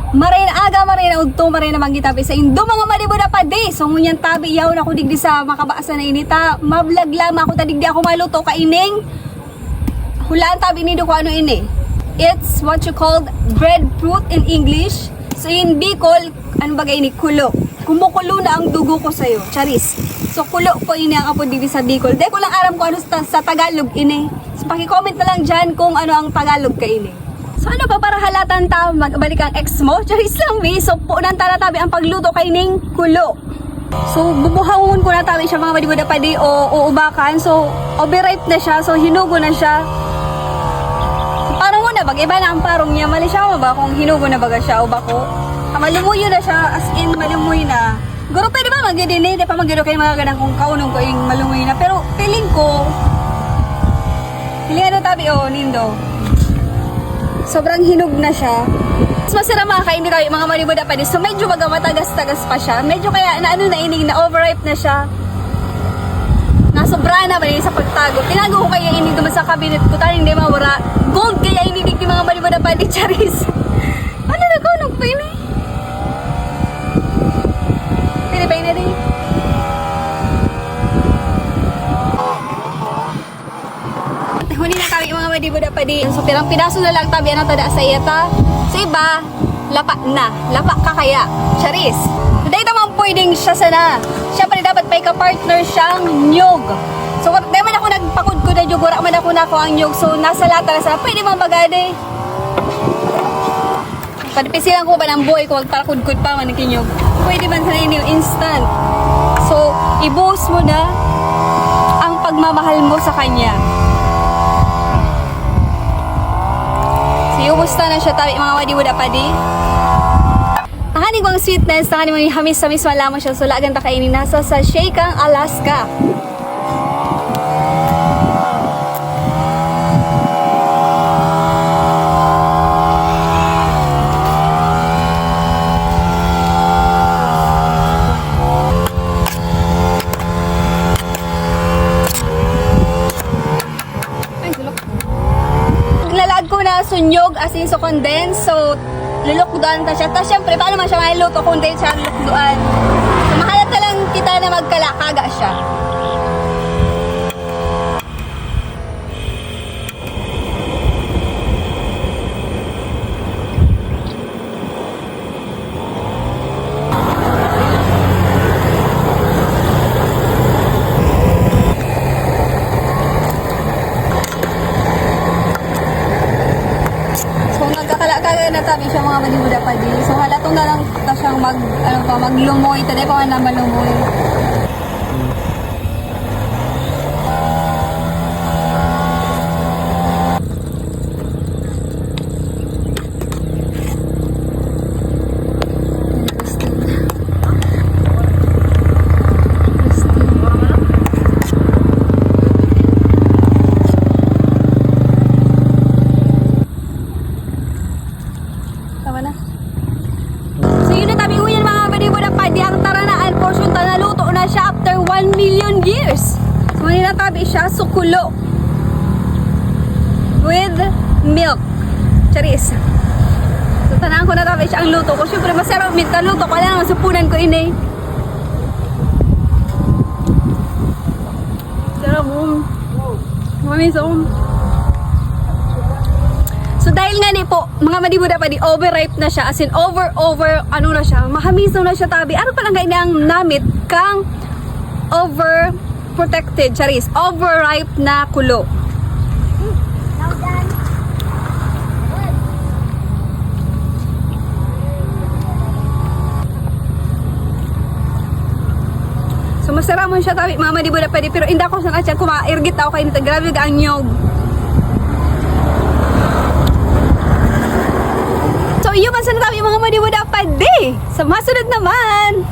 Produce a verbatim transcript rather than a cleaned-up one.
Maray na aga, maray na udto, maray na manggi tabi saindo, mga Madi Buda Padi. So, ngunyan tabi, yaon ako digdi sa makabasa na ini ta. Ma-vlog lamang ako ta digdi ako maluto kaining hulaan tabi nindo kung ano ini. It's what you called breadfruit in English. So, in Bicol, ano baga ini? Kulo. Kumukulo na ang dugo ko sa'yo. Charis. So, kulo po ini ang apod digdi sa Bicol. Di ko lang aram kung ano sa, sa Tagalog ini. So, paki-comment na lang dyan kung ano ang Tagalog kaini. So, ano pa, para halatan ta, magbalik ang ex mo? Charis lang, mi. So, punan ta na tabi ang pagluto kaining kulo. So, bubuhangon ko na tabi siya, mga Madi Buda Padi, o uubakan. So, overripe na siya. So, hinugo na siya. Parong mo na, bag iba na ang parong niya. Mali siya, ba, kung hinugo na baga siya o bako. Ah, malumuyo na siya, as in, malumoy na. Guro, pwede ba magdi ini? Di pa magdi kayo mga ganang kung kaunon ko yung malumoy na. Pero, feeling ko, feeling ano tabi, oh, nindo. Sobrang hinog na siya. Mas masarap mga kain tabi, mga Madi Buda Padi. So, medyo baga matagas-tagas pa siya. Medyo kaya na ano na ining, na overripe na siya. Nasobra na ba yun sa pagtago? Tinago ko kaya ining duman sa cabinet ko. Taning di mawara. Gold kaya ining digdi, mga Madi Buda Padi, charis. Ano na ko? Ano pa ini? Pwede ba ini? Huni na kami, mga Madi Buda Padi. So, pirang piraso na lang tabi, ano, tada sa iya ta. Sa iba, lapa na. Lapa ka kaya. Charis. Dahil naman pwedeng siya sana. Siyempre, dapat may ka-partner siyang nyog. So, wala man ako nagpakudkod na nyog, wala man ako nako ang nyog. So, nasa lata na sana. Pwede man magani. Padipisilan ko ba ng buhay ko, magparakudkod pa man ang kinyog? Pwede man sa inyo, instant. So, ibuhos mo na ang pagmamahal mo sa kanya. So, ubos na na siya, tabi, mga Madi Buda Padi. Tanganing mga sweetness, tanganing mga hamis-hamis, wala mo siya. So, lagan ta kainin nasa sa Shakang, Alaska. Ay, sulok. Nalaag ko na sunyog, as in, so condense. So, lulukdoan ta siya. Tapos, syempre, paano man siya maluto kung di siya lulukdoan? So, mahalat na lang kita na magkalakaga siya. So, nagkakalakaga na tabi siya, mga Madi Buda Padi. So, halaton na lang ta siyang mag, ano pa, maglumoy. Taday pa man na malumoy. Tama na. So, yun na tabi, uyan, mga Madi Buda Padi, ang taranaan portion ta, naluto na siya after one million years. So, natabi siya, sukulo with milk. Charis. So, tanaan ko na tabi siya ang luto ko. Siyempre, masarap, minta luto ko. Alam naman, supunan ko ini. Sarap, um. Mamisom. So, dahil nga ni po, mga Madi Buda Padi, overripe na siya, as in over, over, ano na siya, mahamiso na siya, tabi. Ano pa lang kayo niyang namit kang overprotected, charis, overripe na kulo? So, masarap mo siya, tabi, mga Madi Buda Padi, pero inda ko sa natyan, kumairgit ako kay nito. Grabe ka ang nyog. So, iyo man sa natabi, mga Madi Buda Padi. Sa masunod naman.